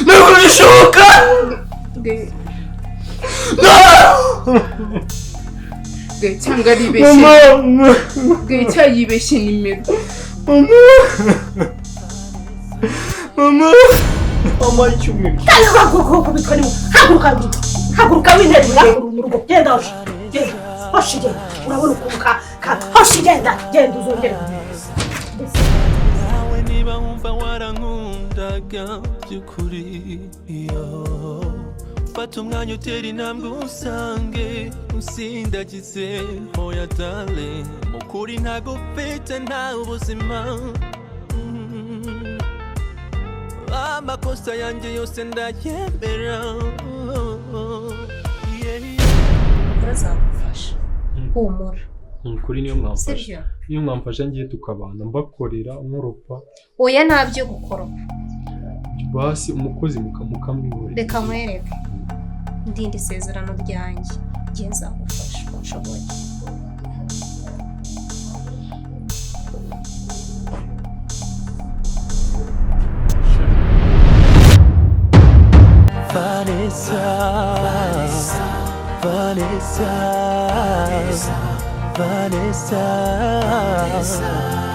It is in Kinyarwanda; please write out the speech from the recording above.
Ntabwo bishoboka. Gaye cyangwa aribeshye. Mama. Gaye cyangwa yibeshye nimero. Mama. Mama. Mama, icyumweru. Haguruka, haguruka, w'intebe mu rugo. Genda, hoshi, genda, hoshi, genda. Urabona ukuntu ka hoshi, genda, genda, uzongere. Nawe niba wumva warankundaga by'ukuri, yo fata umwanya utera intambwe usange usindagize. Hoya dale, mukuri ntago ufite nta ubuzima. Amakosa yanjye yose ndayemera. Yeah. Humura, azagufasha, humura. Ukuri niyo mwamfasha. Sibyo? Niyo mwamfasha ngiye tukabana, mbakorera nkoropa. Oya, ntabyo gukoropa. Basi umukozi mukamwihorera. Reka nkwereke, ndinda isezerano ryanjye, ngiye nzagufasha uko nshoboye. Vanessa, Vanessa, Vanessa, Vanessa.